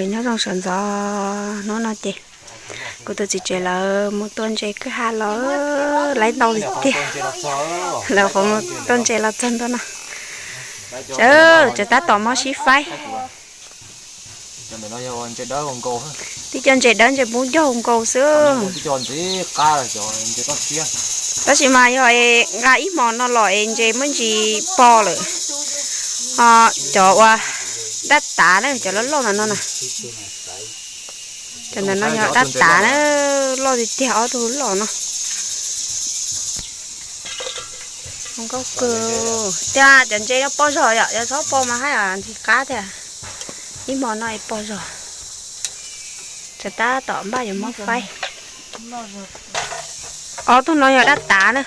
Nyob zoo sawv ntxov, hnub no ces kuv tus txiv tsev lawv mus tua ntses kwj ha los laiv ntau tiag tiag. Lawv qhuav mus tua ntses los txog ntua no. Sawv, tseem tab tom mob sib faib. Tib co ntses dawb ntses pub ncauj nkaus xwb. Tab sis mas yog nqa ib hmo no los es ntses muaj ntsis pog lawm. Ho cov uas dab tav na, cov loj loj ntawm no na. Cov ntawm no yog dab tav na, loj tiag tiag ob tug loj no. Zoo nkauj kawg. Tiag, cov ntses no pog zog yom, yog txhob pog mas haj ntsis qab tiag. Ib hmo no es pog zog. Tseem tab tom npaj yuav mob faib. Ob tug no yog dab tav na.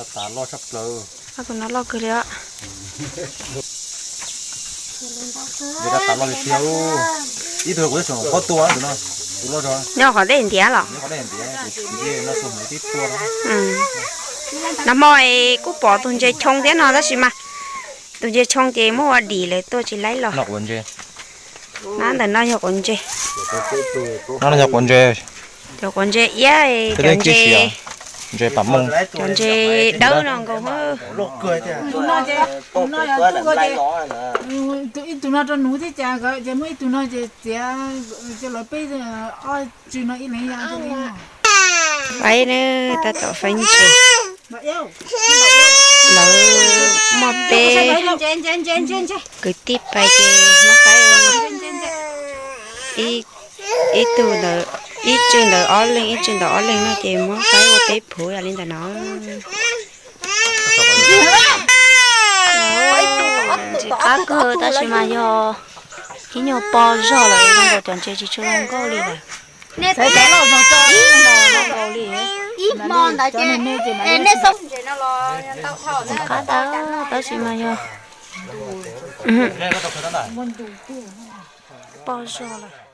Ob tug no loj kawg li os. Nyob qhov dej ntiav los? Nag hmo es kuj pom tus ntses choo thiab no tab sis mas tus ntses choo ces muab ua dim lawm tuaj tsis laib los. Nab ntawm no yog quav ntses. Cov quav ntses iab, cov ntses, ntses pam moos, cov ntses dawb no nkaus. Ib tug no rau nuv thiab cas, ces muab ib tug no ces txiav, ces lawv peb ob tswv no ib leeg ya. Faib na, tab tom faib ntses. Lawv muaj peb kwv tij pais ces muab faib ib tug ntawd, ib tswv ntawd ob leeg, ib tswv ntawd ob leeg no ces muab faib ua peb phuv yam li ntawm no. Ntses qab kawg tab sis mas yog ib nyuag pog zog lawm, zoo nkaus cov ntses tsis tshua zoo nkauj li lawm. Ib hmo ntawd ces nej xauj ntses no los tau dhau na. Qab tau tab sis mas yog pog zog lawm.